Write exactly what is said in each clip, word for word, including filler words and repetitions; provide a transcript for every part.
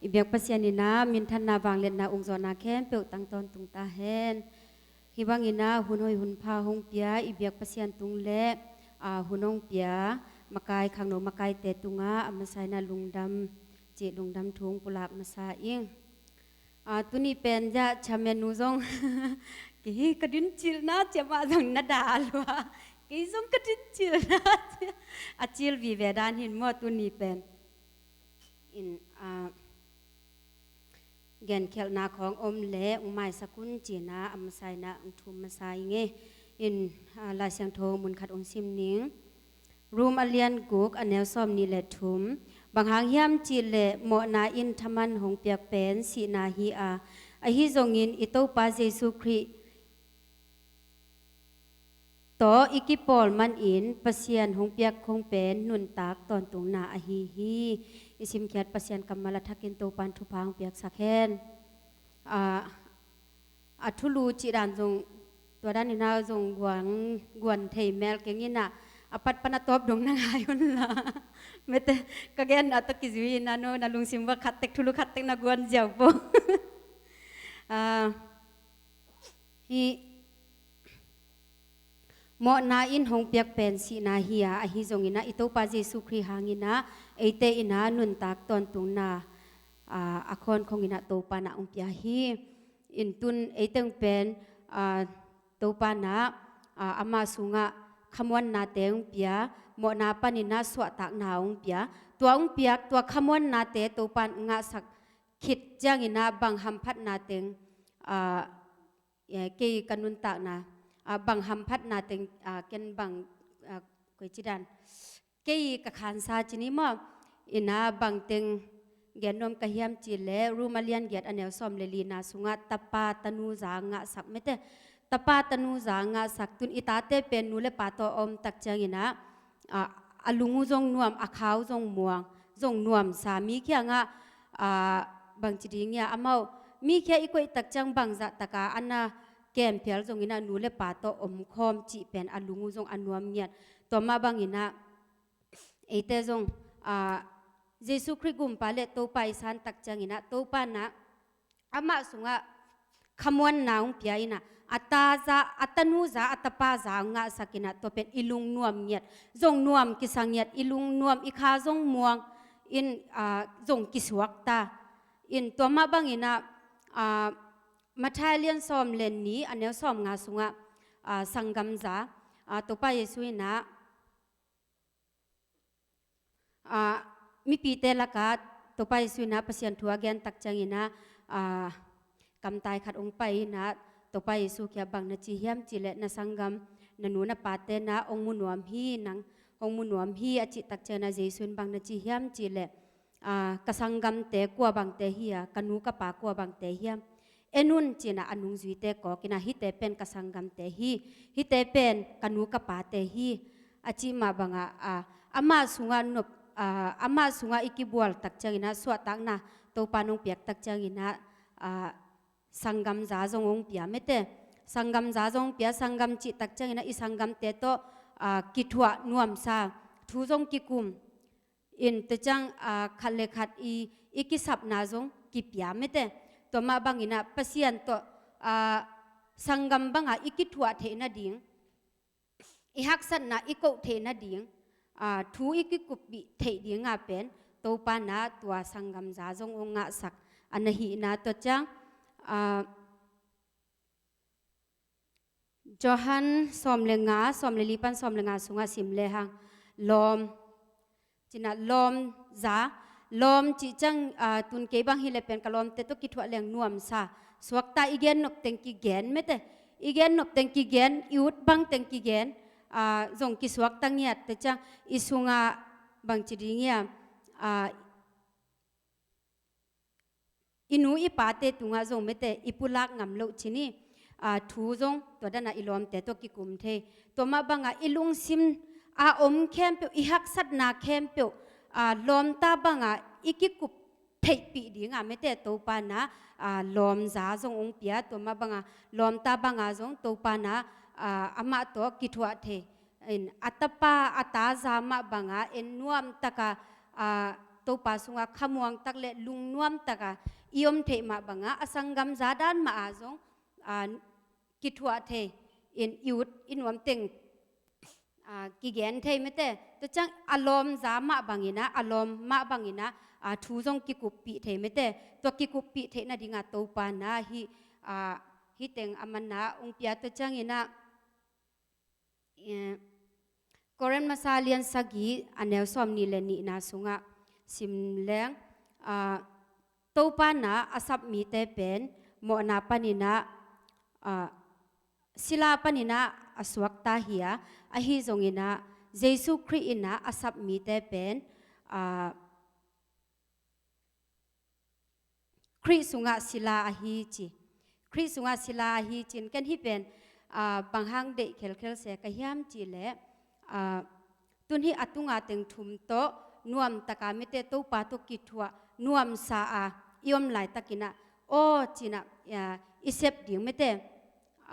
I biak Pasian in ah minthanna, vangliatna, ungzawhna khempeuh tang tawntung ta hen. Hih bangin ah hun hoih hun pha hong pia i biak Pasian tung le, aa, hun hong pia makai, khangno makaite tungah a masa in ah lungdam cih lungdam thu hong pulak masa ing. Aa, tuni pen zah chairman nu zong kei hi ka din cilna ciah mah zong na dah lua. Kei zong ka din cilna ciah a cil vive dan hi in maw tuni pen. In, aa, genkhialhna khawng om leh hong maisak un ci-in ah a masa in ah hong thum masa ing ei. In, aa, Lai Siangtho mun khat hong sim ning. Rom a lian guk a neu sawm nih le thum. Bang hang hiam cih leh mawhna in thaman hong piak pen sihna hi a, ahi zongin i Topa Jesuh Khrih tawh i kipawl manin Pasian hong piak khong pen nuntak tawntungna ahi hi. I simkhiat Pasian kammal a thakin Topa'n thupha hong piaksak hen. Aa, a thulu cih dan zong, tua dan in ah zong guan, guan thei mel keng in ah, a pat pan a tawp dong na ngai un la. Mete, ka gen a tawh kizui in ah no, na lungsim uah khat tek, thulu khat tek na guan ziau po. Aa, hih mawhna in hong piak pen sihna hi a, ahi zongin ah i Topa Jesuh Khrih hangin ah eite in ah nuntak tawntungna, aa, a khawn khong in ah Topa'n ah hong pia hi. In tun ei teng pen, aa, Topa'n ah, aa, amah sungah khamuannate hong pia, mawhna panin ah suahtakna hong pia. Tua hong piak, tua khamuannate Topa'n ngahsak khit ciangin ah bang hamphatna teng, aa, eh, kei ka nuntakna, aa, bang hamphatna teng, aa, ken bang, aa, koici dan. Kei ka khansa ci ni maw, in ah bangteng gen nuam ka hiam cih leh Rom a lian giat a neu sawm le lina sungah tapa tanu za ngahsak mete. Tapa tanu za ngahsak, tun i tate pen nu le pa tawh a om tak ciangin ah, aa, a lung uh zong nuam, a kha uh zong muang, zong nuamsa, mi kiangah, aa, bangci ding ia, amau mi kia i koih tak ciang bangzah taka a na kem phial zongin ah nu le pa tawh omkhawm cih pen a lung uh zong a nuam ngiat. Tua mah bangin ah eite zong, aa, Jesuh Khrih Gumpa le Topa i san tak ciangin ah Topa'n ah amah sungah khamuanna hong pia in ah, a ta za, a tanu za, a tapa za hong ngahsak in ah, tua pen i lung nuam ngiat, zong nuam kisa ngiat, i lung nuam, i kha zong muang in, aa, zong kisuak ta. In tua mah bangin ah, aa, Matthai a lian sawm le nih a neu sawm nga sungah, aa, sanggamza, aa, Topa Jesuh in ah, aa, mipite lakah Topa Jesuh in ah Pasian thu a gen tak ciangin ah, aa, kamtai khat hong pai in ah Topa Jesuh kiang bang na ci hiam cih leh, na sanggam, na nu na pate in ah hong mu nuam hi, nang hong mu nuam hi a cih tak ciangin ah Jesuh in bang na ci hiam cih leh, aa, ka sanggamte kua bangte hi a, ka nu ka pa kua bangte hiam? En un ci-in ah a nungzuite kawk in ah, hihte pen ka sanggamte hi, hihte pen ka nu ka pate hi, a cih mah bangah, aa, amah sungah nop, aa, amah sungah i kibual tak ciangin ah suahtakna Topa'n hong piak tak ciangin ah, aa, sanggamza zong hong pia mete. Sanggamza zong hong pia, sanggam cih tak ciangin ah i sanggamte tawh, aa, kithuah nuamsa, thu zong kikum. In tua ciang, aa, khat le khat i, i kisapna zong kipia mete. Tua mah bangin ah Pasian tawh, aa, sanggam bangah i kithuah theih nading, i haksatna i koh theih nading, aa, thu i kikuppih theih dingah pen Topa'n ah tua sanggamza zong hong ngahsak a na hihna. Tua ciang, aa, Johan sawm le nga, sawm le li pan sawm le nga sungah sim lehang, lawm, ci-in ah lawmza, lawm cih ciang, aa, tun kei bang hi leh pen ka lawmte tawh kithuah leng nuamsa, suakta, i gen nop teng kigen mete, i gen nop teng kigen, i ut bang teng kigen, aa, zong kisuakta ngiat. Tua ciang i sungah bangci ding ia, aa, i nu i pate tungah zong mete i pulak ngam loh ci ni, aa, thu zong tua dan ah i lawmte tawh kikum thei. Tua mah bangah i lungsim a om khempeuh, i haksatna khempeuh, aa, lawmta bangah i kikup theihpih dingah mete Topa'n ah, aa, lawmza zong hong pia. Tua mah bangah lawmta bangah zong Topa'n ah, aa, amah tawh kithuah thei in, a tapa a taza mah bangah en nuamtaka, aa, Topa sungah khamuang tak le lungnuam taka i om theih mah banga, a sanggam za dan mah ah zong, aa, kithuah thei in i ut i nuam teng, aa, kigen thei mete. Tua ciang a lawm za mah bangin ah, a lawm mah bangin ah, aa, thu zong kikuppih thei mete. Tua kikuppih theih nadingah Topa na hih, aa, hih teng a man na ong pia. Tua ciangin ah, eh, Korin masa lian sagih a neu sawm nih le nihna sungah sim leng, aa, Topa na a sap mite pen mawhna panin ah, aa, sila panin ah a suakta hi a, ahi zongin ah Jesu Khrih in ah a sap mite pen, aa, Khrih sungah sila ahi ci. Khrih sungah sila ahi ci-in ken hih pen, aa, bang hang deih khelkhel se ka hiam cih leh, aa, tun hih a tunga teng thum tawh nuam taka mete Topa tawh kithuah nuamsa a i om laitakin ah, aw ci-in ah, aa, i sep ding mete,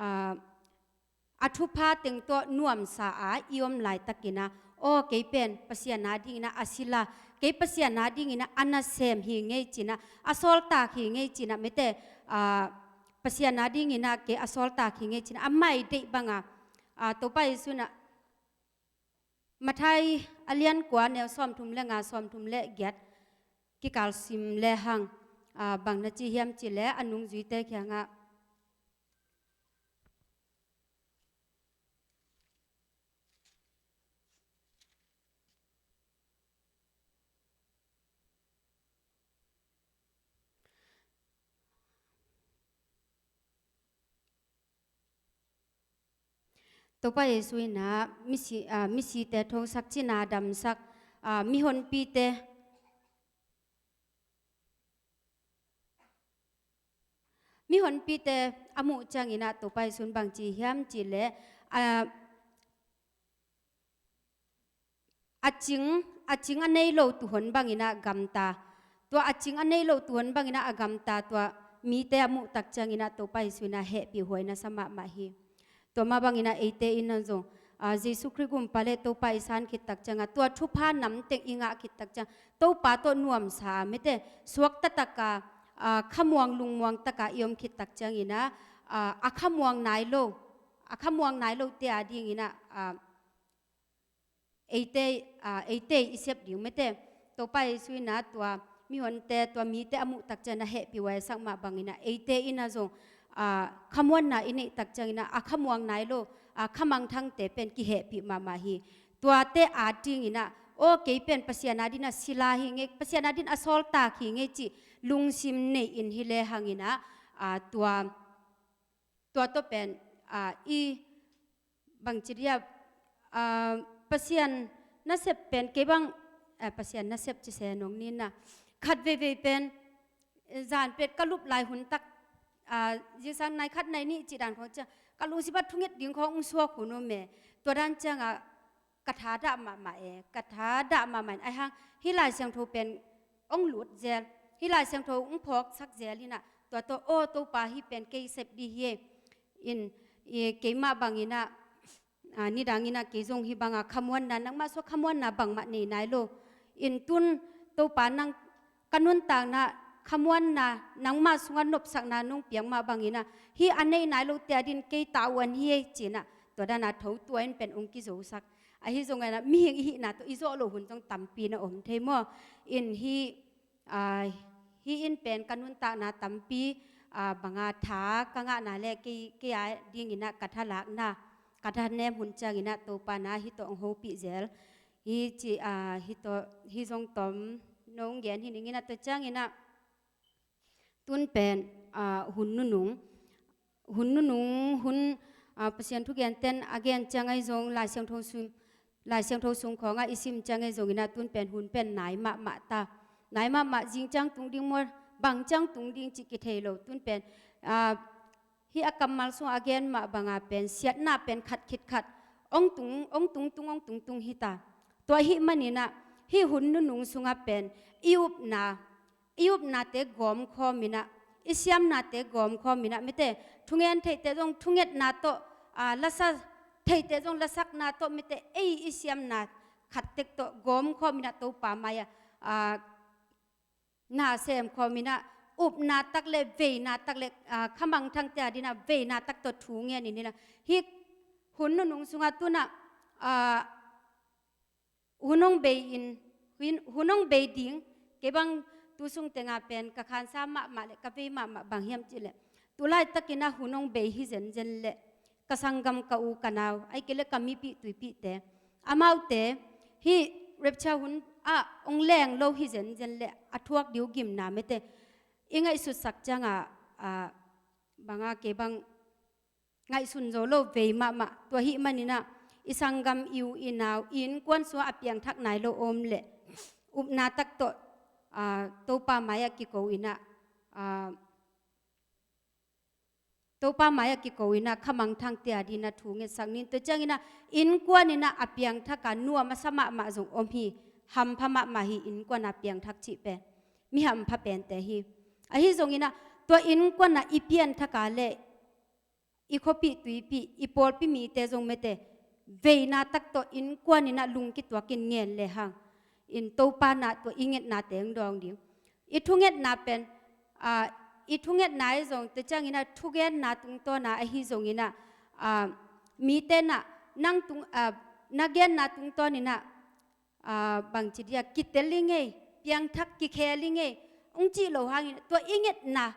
aa, a thupha teng tawh nuamsa a i om laitakin ah, aw kei pen Pasian adingin ah a sila, kei Pasian adingin ah a nasem hi ngei ci-in ah, a sawltak hi ngei ci-in ah mete, aa, Pasian adingin ah kei a sawltak hi ngei ci-in ah a mai deih banga, aa, Topa Jesu in ah Matthai a lian kua neu sawmthum le nga, sawmthum le giat kikal sim lehang, aa, bang na ci hiam cih leh a nungzuite kiangah Topa Jesu in ah misi, aa, misite thosak, cina damsak, aa, mihonpite, mihonpite a muh ciangin ah Topa Jesu in bang ci hiam cih leh, aa, a cing, a cing a nei lo tuhon bangin ah gamta. Tua a cing a nei lo tuhon bangin ah a gamta tua mite a muh tak ciangin ah Topa Jesu in ah hehpih huai na sa mahmah hi. Tua mah bangin ah eite in ah zong, aa, Jesu Khrih gumpa le Topa i san khit tak ciangah, tua thupha nam teng i ngah khit tak ciang Topa tawh nuamsa a mete suakta taka, aa, khamuang lungmuang taka i om khit tak ciangin ah, aa, a khamuang nai lo, a khamuang nai lote adingin ah, aa, eite, aa, eite i sep ding mete. Topa Jesu in ah tua mihonte, tua mite a muh tak ciang a hehpih huai a sak mah bangin ah eite in ah zong, aa, khamuanna i neih tak ciangin ah a khamuang nai lo, aa, khamangthangte pen kihehpih mahmah hi. Tuate adingin ah, aw kei pen Pasian adingin ah sila hi ngei, Pasian adingin a sawltak hi ngei cih lungsim nei in hi lehangin ah, aa, tua tua tawh pen, aa, i bangci dia, aa, Pasian nasep pen kei bang, aa, Pasian nasep ci se nong ni na. Khat veivei pen, eh, zan pet ka lup lai hun tak, aa, zingsang nai khat nai nih cih dan khawng ciang ka lungsim ah thunget ding khawng ong suak hun uh me. Tua dan ciangah ka thadah mahmah e, ka thadah mahmah in, aihang hih Lai Siangtho pen ong lut zel, hih Lai Siangtho ong phawksak zel in ah, tua tawh, aw Topa hih pen kei sep dih hi e. In, i, keimah bangin ah, aa, nidangin ah kei zong hih banga khamuanna, nangmah sungah khamuanna bangmah nei nai lo. In tun Topa nang ka nuntakna khamuanna, nangmah sungah nopsakna nong piak mah bangin ah, hih a nei nai lote adingin kei tavuan hi e ci-in ah, tua dan a tho tua in pen ong kizosak. Ahi zongin ah mihing i hihna tawh i zawh loh hun zong tampi na om thei maw? In hih, aa, hih in pen ka nuntakna tampi, aa, banga tha ka ngahna le kei, kei adingin ah ka thalakna, ka thanem hun ciangin ah Topa na hih tawh ong hopih zel hi ci, aa, hih tawh, hih zong tawm nong gen hi ning in ah, tua ciangin ah tun pen, aa, hun nunung, hun nunung, hun, aa, Pasian thugenten a gen ciang ahi zong, Lai Siangtho sung, Lai Siangtho sung khawngah i sim ciang ahi zongin ah tun pen hun pen nai mahmah ta. Nai mahmah, zing ciang tung ding maw, bang ciang tung ding cih kithei lo. Tun pen, aa, hih a kammal sungah a gen mah banga pen siatna pen khat khit khat ong tung, ong tung tung, ong tung tung hi ta. Tua ahih manin ah hih hun nunung sungah pen i upna, i upnate gawmkhawm in ah, i siamnate gawmkhawm in ah, mite thungen theite zong thungetna tawh, aa, lasa theite zong lasakna tawh, mite ei i siamna khat tek tawh gawmkhawm in ah Topa mai-ah, aa, na sem khawm in ah, upna tak le veina tak le, ah, khamangthangte adingin ah veina tak tawh thu ngen in ah, hih hun nunung sungah tu-in ah, ah, hun hong bei in, hun, hun hong bei ding, kei bang tu sung tengah pen ka khansa mahmah le ka vei mahmah bang hiam cih leh, tu laitakin ah hun hong bei hi zenzen leh, ka sanggam, ka u ka nau, ahih kei leh ka mipih tuipihte, amaute hih rapture hun ah hong leng lo hi zenzen leh a thuak ding uh gimna mete i ngaihsutsak ciangah, ah, bang a, kei bang ngaihsun zo lo vei mahmah. Tua ahih manin ah i sanggam, i u i nau, i innkuan sungah a piangthak nai lo om leh, upna tak tawh, ah, Topa mai-ah kiko in ah, ah, Topa mai-ah kiko in ah khamangthangte adingin ah thu ngetsak ni. Tua ciangin ah innkuan in ah a piangthak a nuam a sa mahmah zong om hi. Hampha mahmah hi innkuan a piangthak cih pen. Mi hampha pente hi. Ahi zongin ah tua innkuan ah i pianthak a leh, i khuapih tuipih, i pawlpi mite zong mete, veina tak tawh innkuan in ah lungkituakin ngen lehang, in Topa in ah tua i ngetnate hong dawng ding. I thungetna pen, ah, i thungetna hi zong, tua ciangin ah thugenna tungtawn a ahi zongin ah, ah, mite in ah nang tung, ah, na genna tungtawn in ah, ah, bangci dia, kitel i ngei, piangthak, kikhel i ngei hong cih loh hangin, tua i ngetna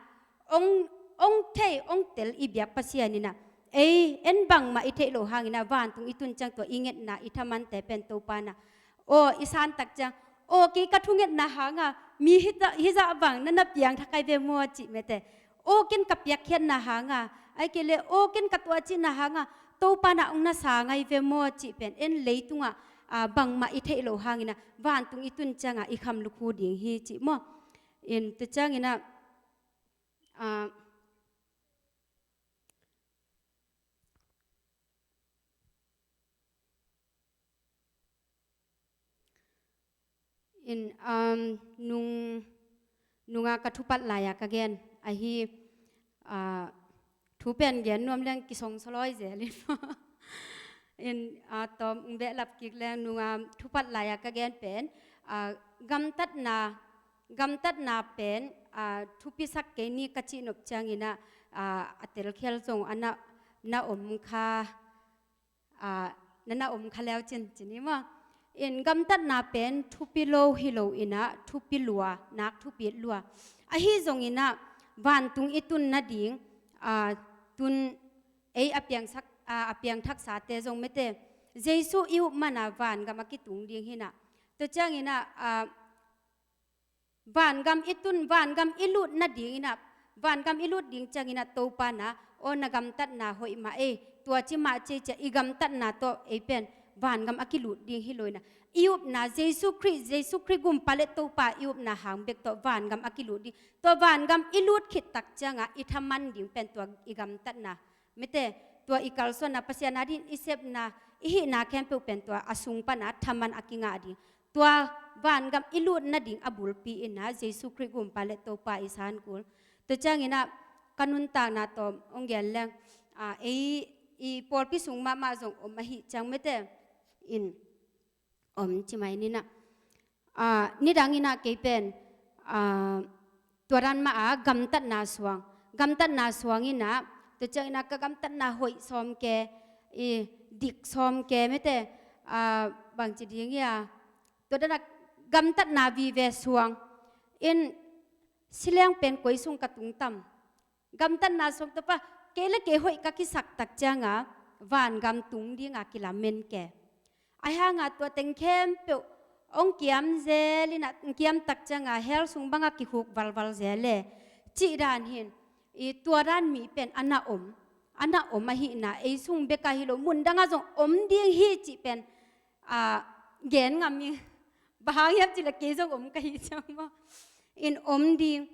hong, hong thei, hong tel i biak Pasian in ah, ei, en bangmah i theih loh hangin ah, vantung i tun ciang tua i ngetna, i thamante pen Topa in ah, aw, i santak ciang, aw, kei ka thungetna hanga mi hizah, hizah bang na na piangthak ahi ve maw cih mete, aw, ken ka piakkhiatna hanga, ahih kei leh, aw, ken ka tuah cihna hanga Topa in ah hong na sang ahi ve maw cih pen, en leitungah, ah, bangmah i theih loh hangin ah, vantung i tun ciangah i kham lukhu ding hi cih maw. In tua ciangin ah, ah, in, um, nung, nunga ka thupat lai-a ka gen ahi, ah, thu pen gen nuam leng kisong sawlawi zel in. In, ah, tawm hong behlap kik leng, nunga thupat lai-a ka gen pen, ah, gamtatna, gamtatna pen, ah, thupisak kei ni ka cihnop ciangin ah, ah, a telkhial zong a na, na om kha, ah, na na om kha leu cin, ci ni maw. In gamtatna pen thupi lo hi lo in ah, thupi lua, nak thupi lua. Ahi zongin ah, vantung i tun nading, ah, tun ei a piangsak, ah, a piangthaksate zong mete, Jesu i up man a vangam a kitung ding hi in ah. Tua ciangin ah, ah, vangam i tun, vangam i lut nadingin ah, vangam i lut ding ciangin ah Topa in ah, aw, na gamtatna hoih mah ei, tua ci mah ci ei, ci-a i gamtatna tawh ei pen vangam a kilut ding hi lo in ah, i upna Jesu Khrih, Jesu Khrih Gumpa le Topa i upna hang bek tawh vangam a kilut ding. Tua vangam i lut khit tak ciangah i thaman ding pen tua i gamtatna, mete, tua i kalsuanna, Pasian adingin i sepna, i hihna khempeuh pen tua a sung pan a thaman a kingah ding. Tua vangam i lut nading a bulpi in ah Jesu Khrih Gumpa le Topa i san kul. Tua ciangin ah ka nuntakna tawm hong gen leng, ah, ei i pawlpi sung mahmah zong om ahih ciang mete, in om ci mai ni in ah. Ah, nidangin ah kei pen, ah, tua dan mah a gamtatna suang, gamtatna suang in ah, tua ciangin ah ka gamtatna hoih sawm ke, i dik sawm ke mete, ah, bangci ding ia, tua dan a gamtatna vive suang in, si leng pen koi sung ka tung tam. Gamtatna suang tawh pa, kei le kei hoih ka kisak tak ciangah vangam tung dinga kilamen ke. Ahi hangah tua teng khempeuh hong kiam zel in ah, hong kiam tak ciangah hell sung bangah kikhuk valval zel e, cih dan hi in, i tua dan mi pen a na om, a na om ahihna, ei sung bek ah hi lo, mun dangah zong om ding hi cih pen, ah, gen ngam ing. Bang hang hiam cih leh kei zong om ka hih ciang maw. In om ding.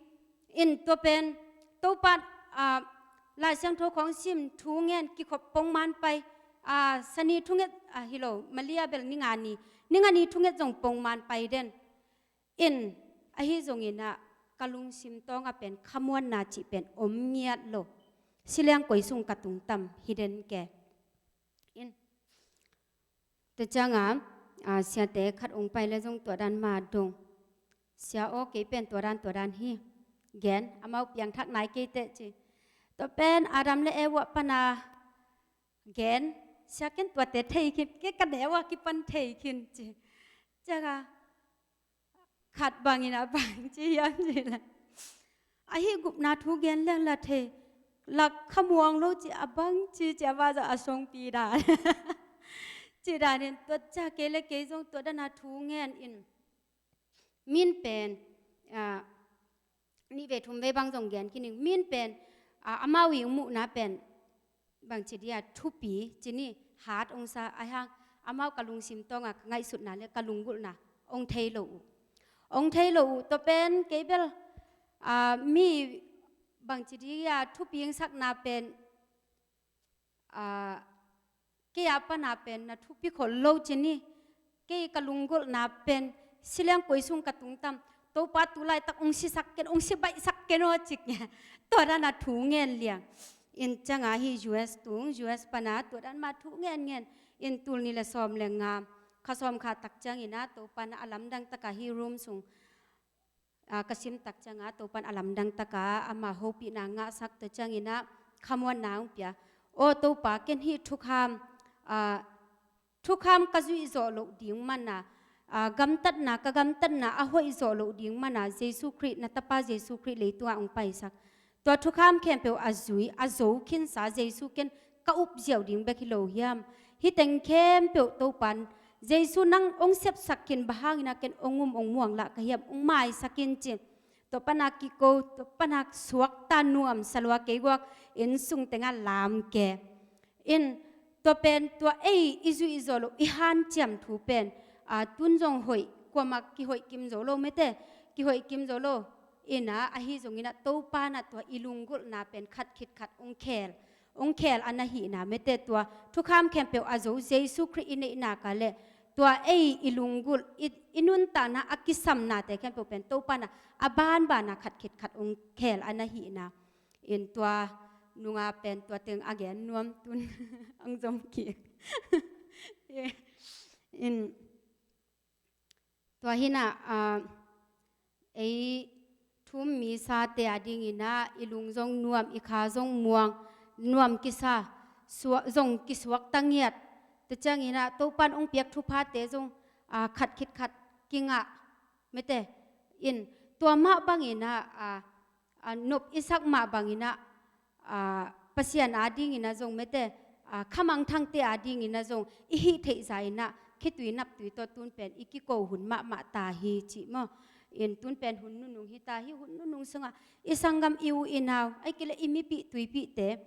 In tua pen, Topa, ah, Lai Siangtho khawng sim, thu ngen, kikhop pongman pai, ah, Sani thunget, ah, hi lo, Malia bel ni nga ni, ni nga ni thunget zong pongman pai den. In, ahi zongin ah, ka lungsim tawngah pen khamuanna cih pen om ngiat lo. Si leng koi sung ka tung tam hi den ke. In, tua ciangah, ah, siate khat hong pai le zong tua dan mah dong. "Sia aw, kei pen tua dan, tua dan hi," gen, amau piangthak nai kei teh ci. Tua pen Adam le Eva pana gen, "Sia, ken tuate thei khin, kei ka neu a kipan thei khin," ci. Ciangah khat bangin a bang ci hiam cih leh, "Ahi gupna thu gen leng la thei, la khamuang lo ci a bang ci," ci a va zah a songpi dan. Ci danin tua ciah kei le kei zong tua dana thu ngen in. Min pen, ah, nih vei thum vei bang zong gen khin ing. Min pen, ah, amau i muhna pen bangci dia thupi, ci ni, hat ong sa a hang, amau ka lungsim tawnga ka ngaihsutna le ka lunggulhna ong thei lo uh. Ong thei lo uh, tua pen kei bel, ah, mi bangci dia thupi ong sakna pen, ah, kei a pana pen na thupi khol lo ci ni. Kei ka lunggulhna pen, "Si leng koi sung ka tung tam, Topa tu laitak ong sisak ken, ong si baihsak ken aw," ci nge. Tua dana thu ngen liang. In ciangah hi U S tung, U S pana tua dan mah thu ngen ngen in tul nih le sawm le nga, kha sawm kha tak ciangin ah Topa na a lamdang taka hi room sung, ah, ka sim tak ciangah Topan a lamdang taka ama hopihna ngahsak. Tua ciangin ah khamuanna ong pia. "Aw Topa, ken hih thukham, ah, thukham ka zuih zawh loh ding mana, ah, gamtatna, ka gamtatna a hoih zawh loh ding mana Jesu Khrih, na tapa Jesu Khrih leitungah ong paisak, tua thukham khempeuh a zui, a zo khinsa Jesu ken ka up ziau ding bek hi lo hiam? Hih teng khempeuh Topan, Jesu nang ong sepsak khin bang hangin ah ken ong um ong muang lah ka hiam, ong maisak in," ci. Tua pana kiko, tua pana suakta nuamsa lua kei guak, inn sung tengah lam ke. In tua pen tua ei i zuih zawh loh, i hanciam thu pen, ah, tun zong hoih, kuamah kihoih kim zo lo mete, kihoih kim zo lo. In ah, ahi zongin ah Topa na tua i lunggulhna pen khat khit khat ong khel, ong khel a na hihna mete, tua thukham khempeuh a zo Jesu Khrih i neihna ka le, tua ei i lunggulh, i, i nuntakna a kisamnate khempeuh pen Topa na a banbana khat khit khat ong khel a na hihna. In tua nunga pen tua teng a gen nuam, tun ang zom kik. In tua hi na, ah, ei thu-um misate a dingin ah i lung zong nuam, i kha zong muang, nuam kisa, suak, zong kisuakta ngiat. Tua ciangin ah Topan ong piak thuphate zong, ah, khat khit khat kingah mete. In tua mah bangin ah, ah, ah, nop i sak mah bangin ah, ah, Pasian a dingin ah zong mete, ah, khamangthangte a dingin ah zong i hih theih zah in ah khitui naptui tawh tun pen i kiko hun mahmah ta hi ci maw. In tun pen hun nunung hi ta hi, hun nunung sungah i sanggam, i u i nau, ahih kei leh i mipih tuipihte,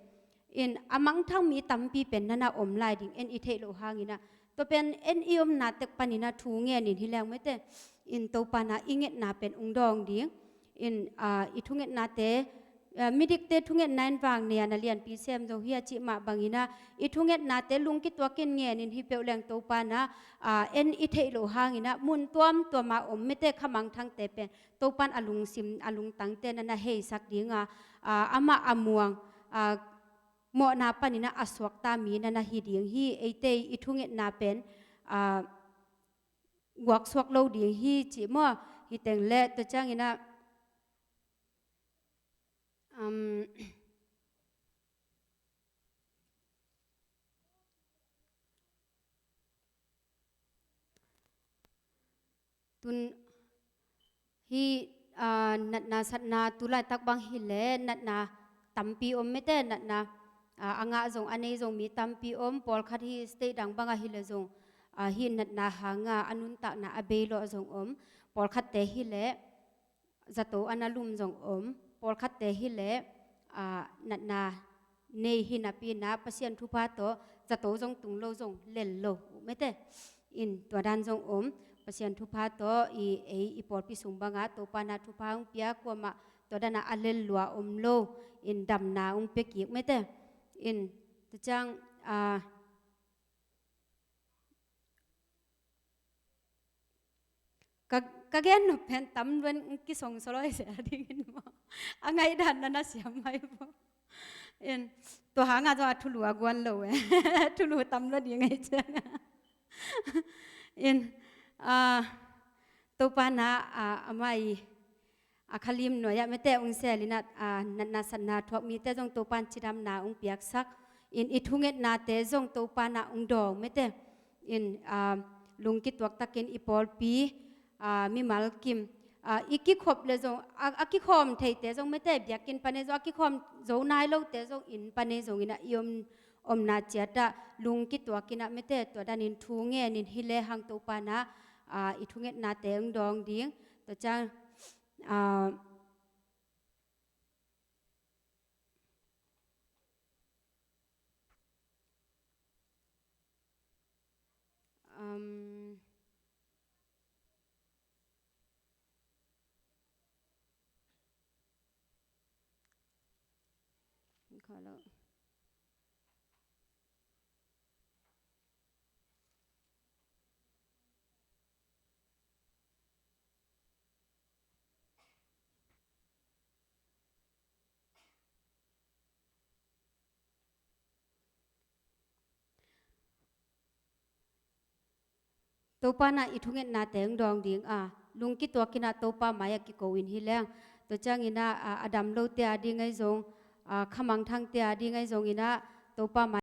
in a mangthang mi tampi pen na na om lai ding, en i theih loh hangin ah. Tua pen en i omna tek panin ah thu ngenin hi leng mete, in Topa na i ngetna pen ong dawng ding. In, ah, i thungetnate, ah, midikte thungetna in vang nei a na lianpi sem zo hi a cih mah bangin ah, i thungetnate lungkituakin ngenin hi peuh leng Topa na, ah, en i theih loh hangin ah mun tuamtuama om mete khamangthangte pen Topan a lungsim, a lungtangte na na heisak ding a, ah, amah a muang, ah, mawhna panin ah a suakta mi na na hi ding hi. Eite i thungetna pen, ah, guaksuak lo ding hi ci maw. Hih teng le tua ciangin ah, um, tun hih, ah, natna satna tu laitak bang hi leh natna tampi om mete, natna, ah, a ngah zong a nei zong mi tampi om, pawlkhat hih state dang bangah hi leh zong, ah, hih natna hanga a nuntakna a bei lawh zong om, pawlkhatte hi leh zato a na lum zong om, pawlkhatte hi leh, ah, natna nei hi napi in ah Pasian thupha tawh zato zong tung lo zong lel lo uh mete. In tua dan zong om, Pasian thupha tawh i ei i pawlpi sung bangah Topa na thupha ong pia, kuamah tua dan a a lel lua om lo, in damna ong pia kik mete. In tua ciang, ah, Ka, ka gen nop pen tam lua in kisong sawlawi zel dingin maw. A ngaihdan na na siam mai maw. In, tua hanga zong a thulu a guan lo e. Thulu tam lua ding ahi ciang. In, ah, Topa na, a, amah i, a, khalim nuai-ah mete ung sel in ah, a, natna satna thuak mite zong Topan cidamna ung piaksak in, i thungetnate zong Topa na ung dawng mete in, a, lungkituak takin i pawlpi, a, mimal kim, a, i kikhop le zong, a, a kikhawm theite zong mete biakinn pan ei zong, a kikhawm zo nai lote zong inn pan ei zong in ah i om, omna ciat ah lungkituak in ah mete tua danin thu ngen in hi lehang Topa na, a, i thungetnate ung dawng ding. Tua ciang, a, um, Topa na i thungetnate ung dawng ding a, lungkituak in ah Topa mai-ah kiko in hi leng. Tua ciangin ah, a, a dam lote a ding ei zong, a, khamangthangte a ding ei zong in ah Topa mai